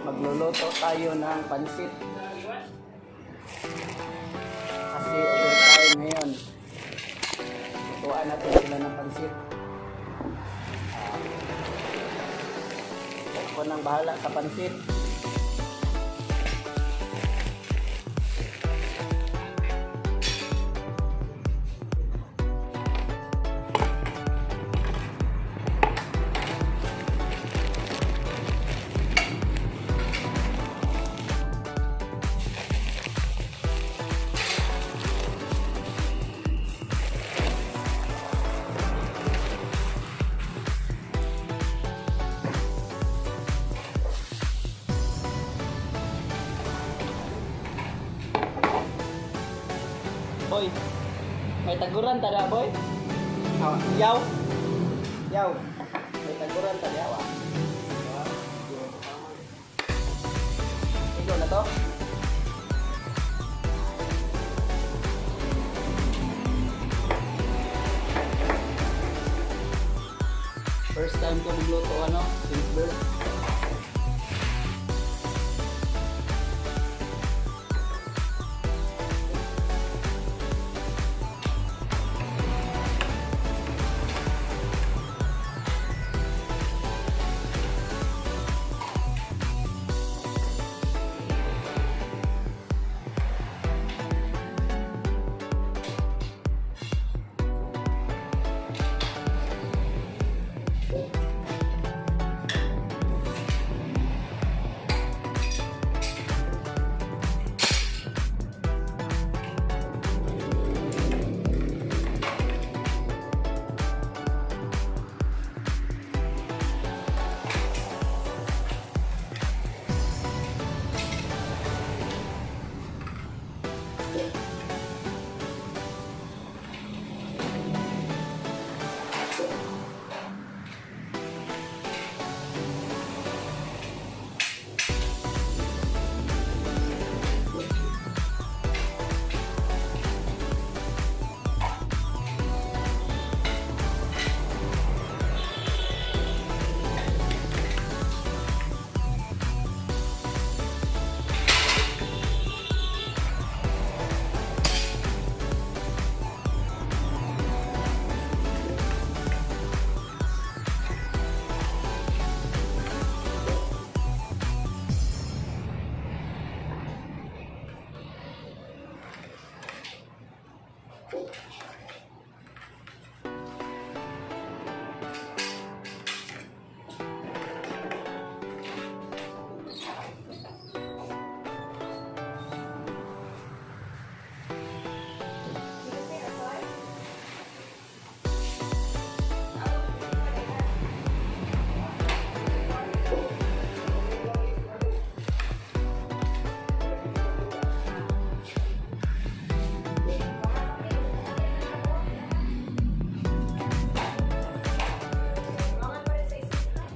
Magluluto tayo ng pansit. Kasi overtime ngayon. Lutuan natin sila ng pansit. Ako nang bahala sa pansit. Boy, may taguran tada, boy. Ah, yaw. Yaw. May taguran tada, wa. Ikaw na to? First time ko magluto ano, since birth.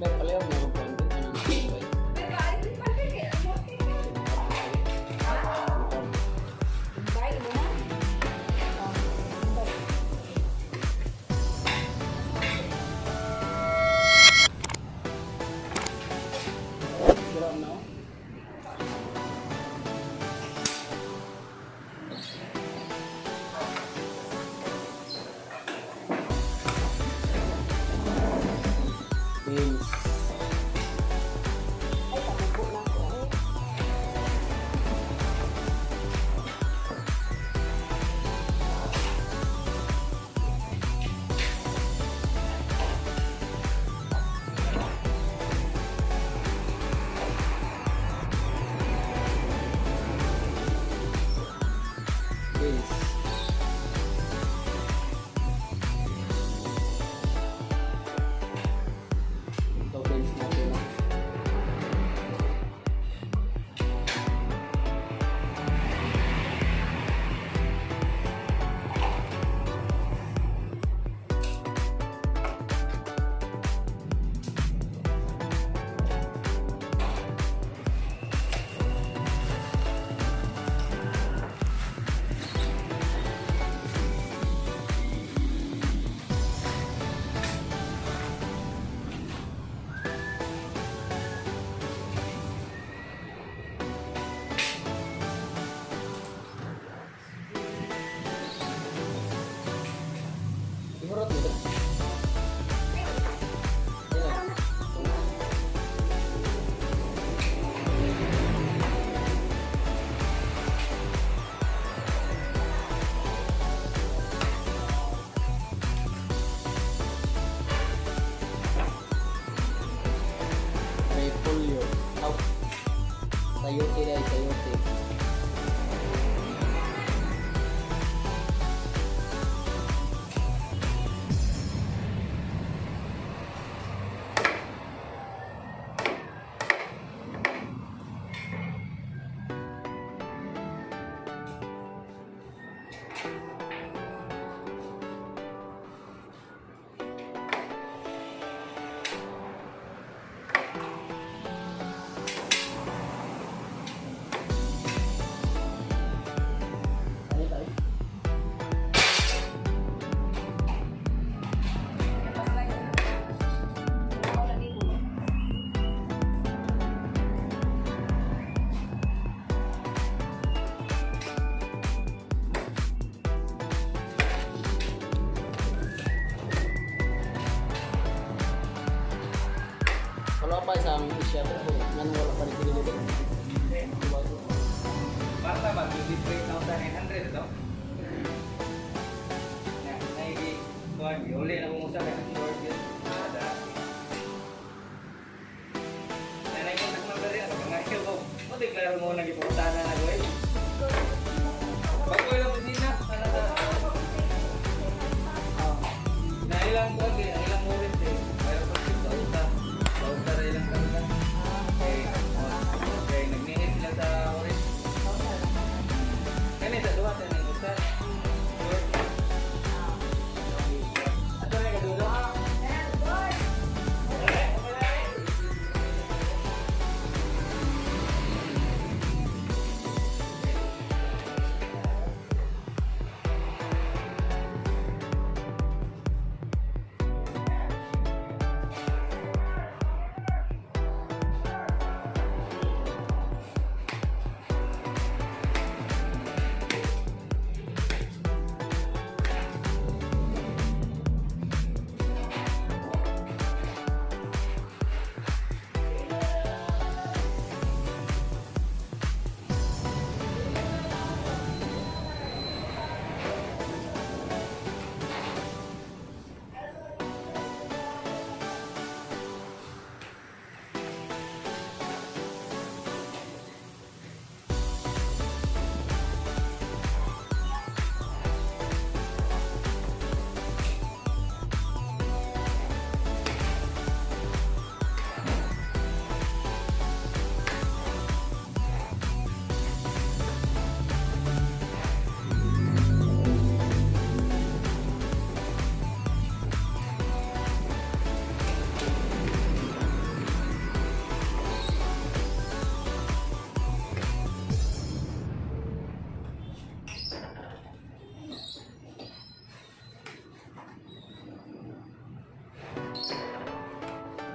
Dahil pala yung meron po. Ano? Pero no? Beans. Sayote dahil, sayote. Ano tayo? Wala pa isang isya pero nganong wala pa rin delivery. Basta ba, 23,900 ito? Na, naigi, kuhan, uli na kung usap, eh, short yun. Ada. Na, nai-contact number rin, ako ngayon ko. O, deklaro mo, nag-iputana na ko eh. Bago ilang opisina, sana sa. Na ilang kuhan, eh, ang ilang oras eh. Mayroon pa siya, bauta. Bauta rin ilang kanila. Okay, oh, okay, nagnihit sila sa oras. Kani sa duha kani usa. Short. Ato na kadulo.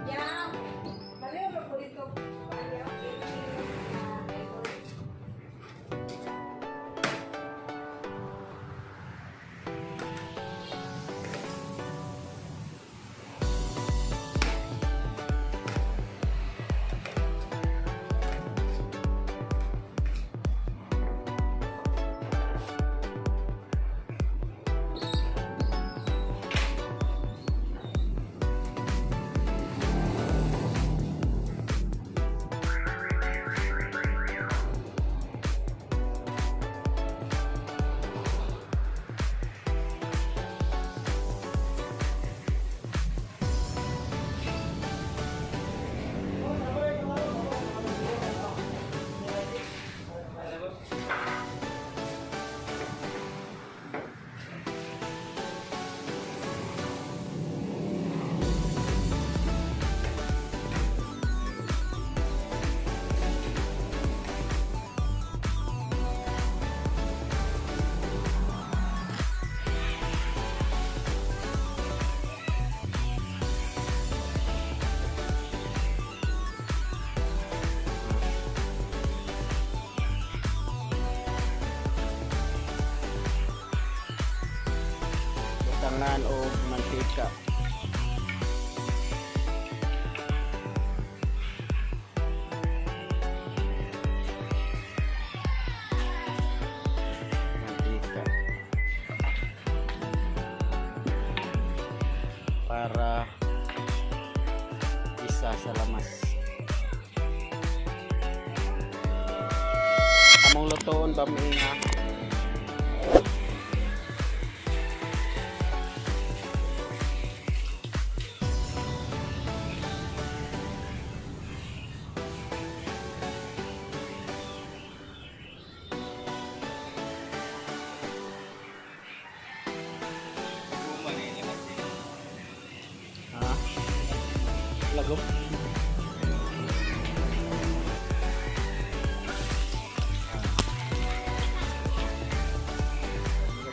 Yeah. Baliw mo ko dito. Baliw. Butangan og mantika. Mantika. Para isa sa lamas. Lutoon ba mi nga? Ha? Lagom?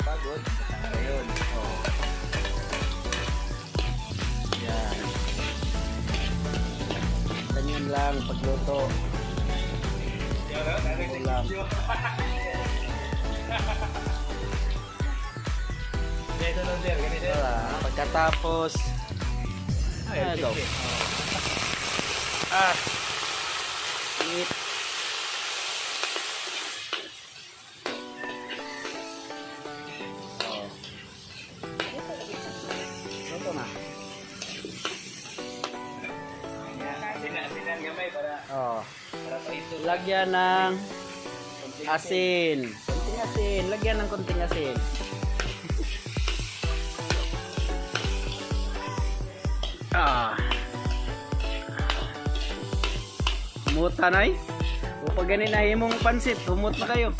Pagod. Ayun. Oh. Yan. Ganyan lang pagluto. Ulam. Wala. Pagkatapos, Ay, go. Ah. Init. Oh. Luto na. Sinan gamay para Oh. para paito. Lagyan ng asin. Konting asin. Lagyan ng konting asin. Ah. Humuta na eh. O pag ganin na imong pansit, humot na kayo.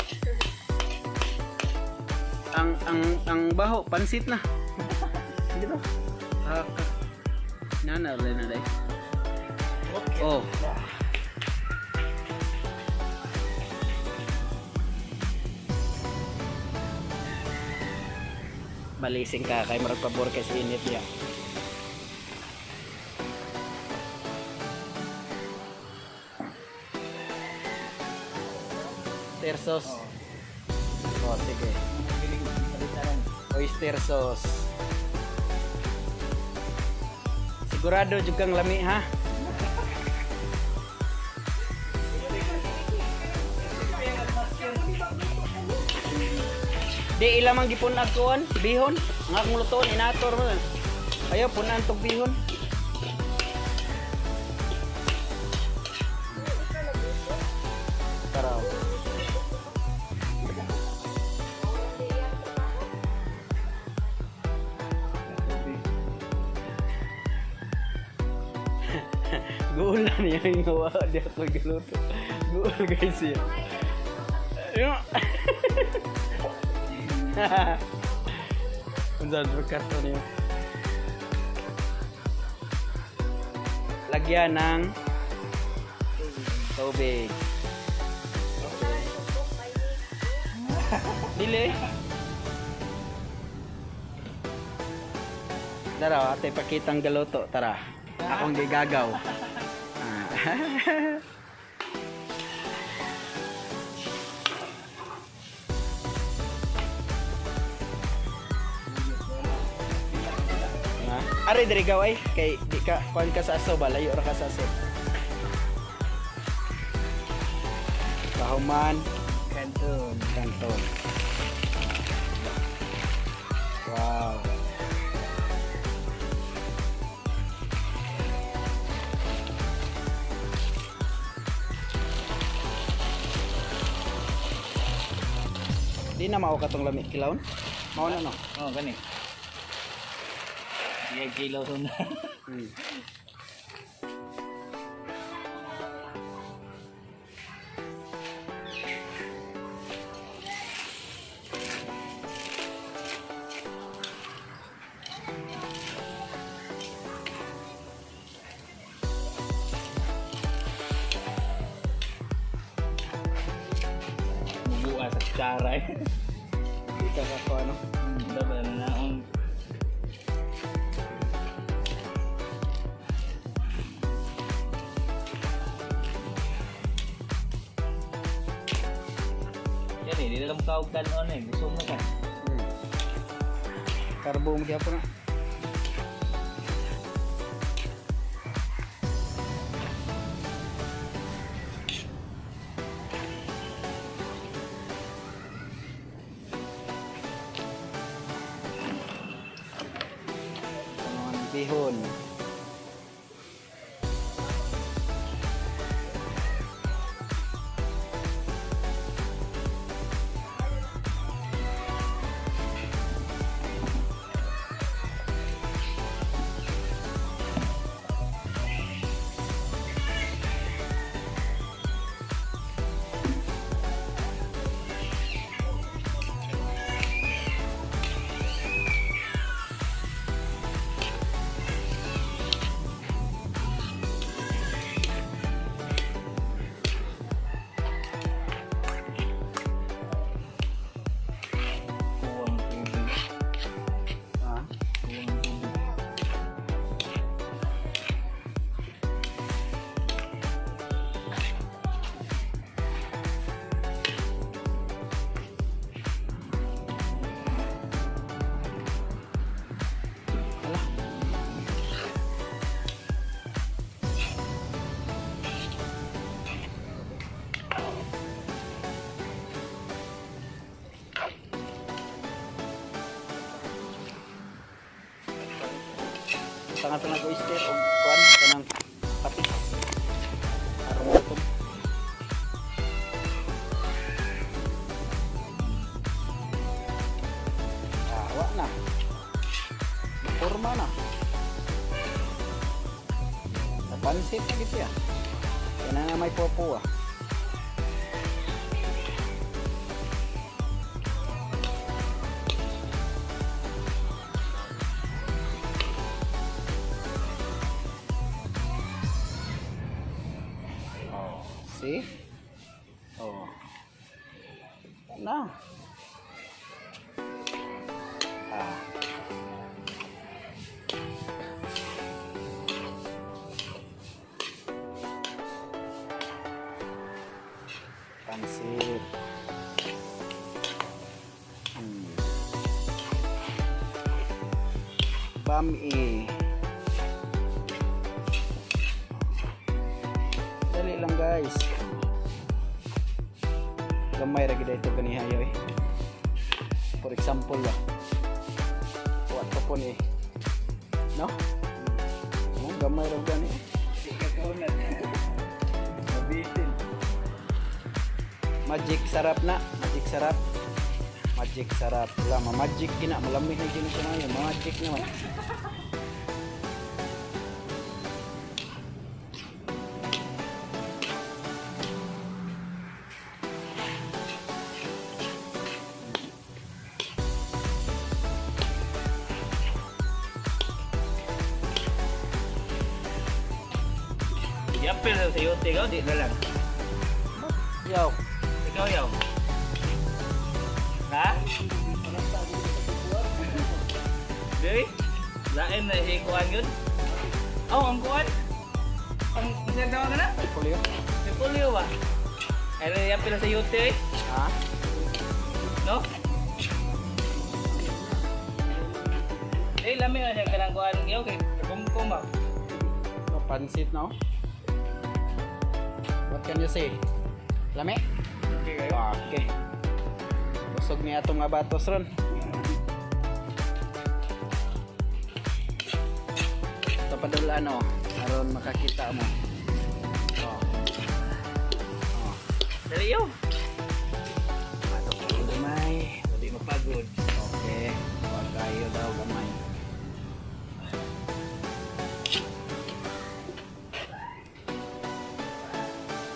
Ang baho, pansit na. Hindi ba? Ah, nana rin na day. Oh. Malising ka kay murag pabor kay sa init niya. Oyster sauce. Oh, sige. Oyster sauce. Sigurado jud kang lami ha. Di ila man gipun kuan, bihon. Ang akong lutoon inator mo. Ayo punan tog bihon. Tara. Gulan niya yung gawa. Di ako giluto. Guol guys siya. Yung... Unsa pagkato niyo? Lagyan ng tubig. Dili. Tara, ate pakitang galuto. Tara. Akong gigagaw. Ah. Ha? Ari diri gaw ay kay di ka kuan ka sa aso ba layo ra ka sa aso. Kahuman Kanton. kanton. Wow. Di na mao katong lami kilawon. Mao na no. Oh, gani. Sige, kilo na. Mubuha sa kutsara eh. Di ka ka ano. Dapat na naon. Yan eh, di na lang kaog kanon eh. Busog na ka. Karbo mo gyapon na. Ang bihon. Tangan pa nag oyster og kuan kanang patis. Aron matom. Ah, wa na. Forma na. Sa pansit na gid siya. Kaya na nga may popo ah. Oh, see? Oh. Na. Ah. Pansit. Bami. Dali lang, guys. Gamay ra gid ito ganiha yoy. For example lah. What pa po ni? No? Oh, gamay ra gani. Mabitin. Magic sarap na. Magic sarap. Magic sarap. Wala, ma-magic gina. Malamig na gina siya ngayon. Magic naman. Yapil sa sayote ikaw, di na lang. Yo. Ikaw yaw. Ha? Di? Lain na si kuan yun. Oh, ang kuan. Ang isang tawag ka na? Polio. Si Polio ba? Ay, yapil sa sayote eh. Ha? No? Eh, lami na siya kanang kuan yaw kay kumkum ba? Oh, pansit no? What can you say? Lami? Okay kayo. Okay. Busog niya atong nga batos ron. Ito padul ano, aron makakita mo. Oh. Oh. Dali yaw. Batok kayo gamay. Dali mapagod. Okay. Huwag kayo daw gamay.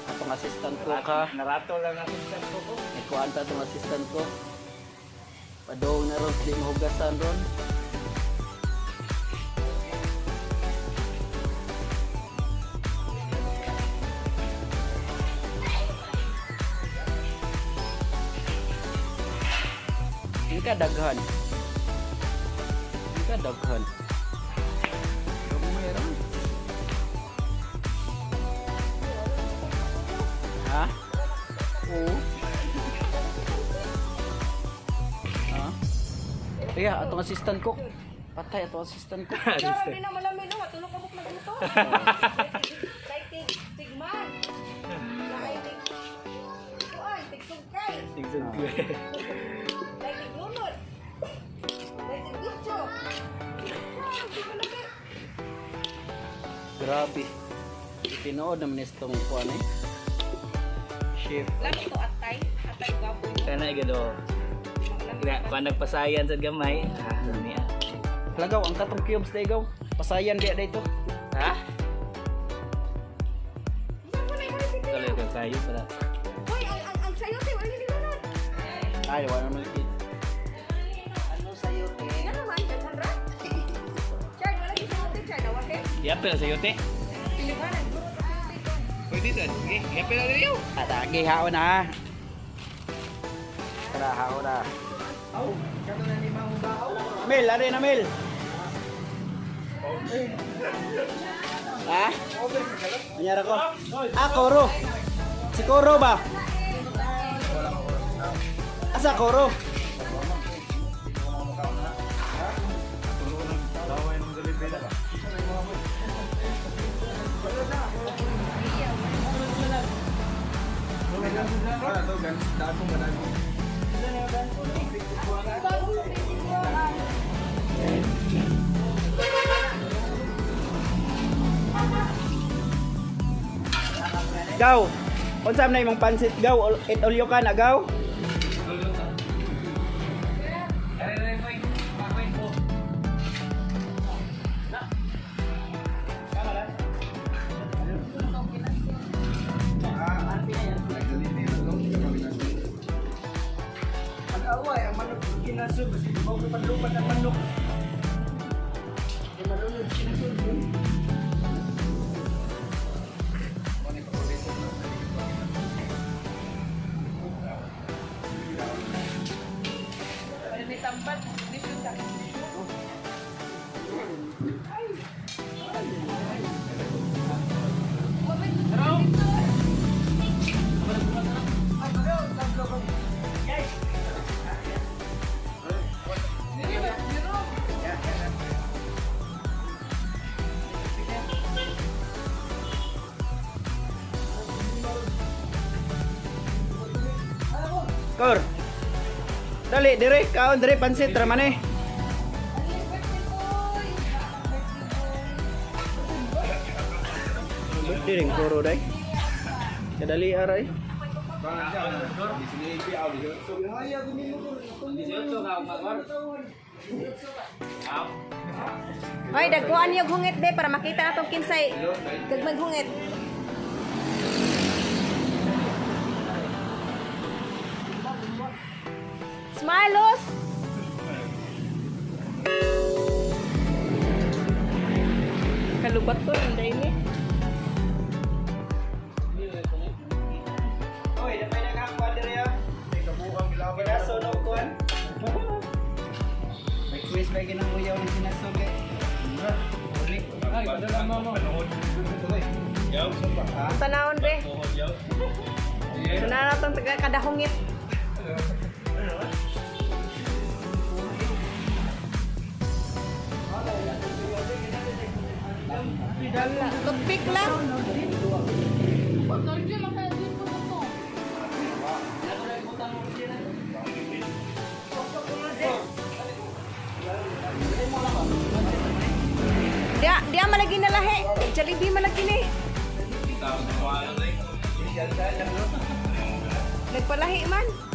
Atong assistant ko ka. Narato lang ang assistant ko ko. Nagkuhan ta itong assistant ko. Padong na ron, di mahugasan ron. Hindi ka daghan. Hindi ka daghan. Gamay ron. Ha? Oo. Ha? Iya, atong assistant ko. Patay atong assistant ko. Char, hindi na malamig no. Matulog ka buk nagluto. Like tig tigman. Like tig kuan, tig sugkay. Like tig lunod. Like tig gutso. Char, di malamig. Grabe. Tinuod naman itong kuan eh. Chef. Lami to atay, atay baboy. Kana gado. Malamig. Kuan nagpasayan sa gamay. Ah, niya. Lagaw ang katong cubes daygaw. Pasayan biya dito. Ha? Saan mo na yung recipe? Tuloy ka kayo para. Hoy, ang sayote, wala ni lunod. Ay, wala naman kit. Ano sa'yo, te? Nga naman, daghan ra. Char, wala ni sayote, Char, nawake. Yapil sa yote. Pilihanan, lunod ang sayote ko. Pwede sad. Sige, yapil na diri. Atagi haon na. Tara, haon na. Mel, ari na Mel. Ha? Anyara ko. Ah, Koro. Si Koro ba? Asa Koro? Bagong 24. Gaw. Unsa man na imong pansit gaw? It all you can agaw. Are, are, boy. Pakoy po. Pag-away ang manok kinasog kasi mao lupat ang manok. Kay malunod kinasog. May tampat. Dito sa. Kor. Dali dire kaon dire pansit ra man eh. Birthday rin koro day. Kadali aray. Hoy, dagkuan yung hungit be para makita natong kinsay gagmay hungit. Smilos. Kalubat ko hindi ni. Oy, dapay nakakuan dire ah. Kinasunog kuan. May quiz ba ginang uyaw ng kinasog eh. Ay, padala mo mo. Tanawon be. Tanaw natong taga kada hungit. Toothpick lang. Dia dia malagi na lahi. Jollibee malagi ni. Nagpalahi man.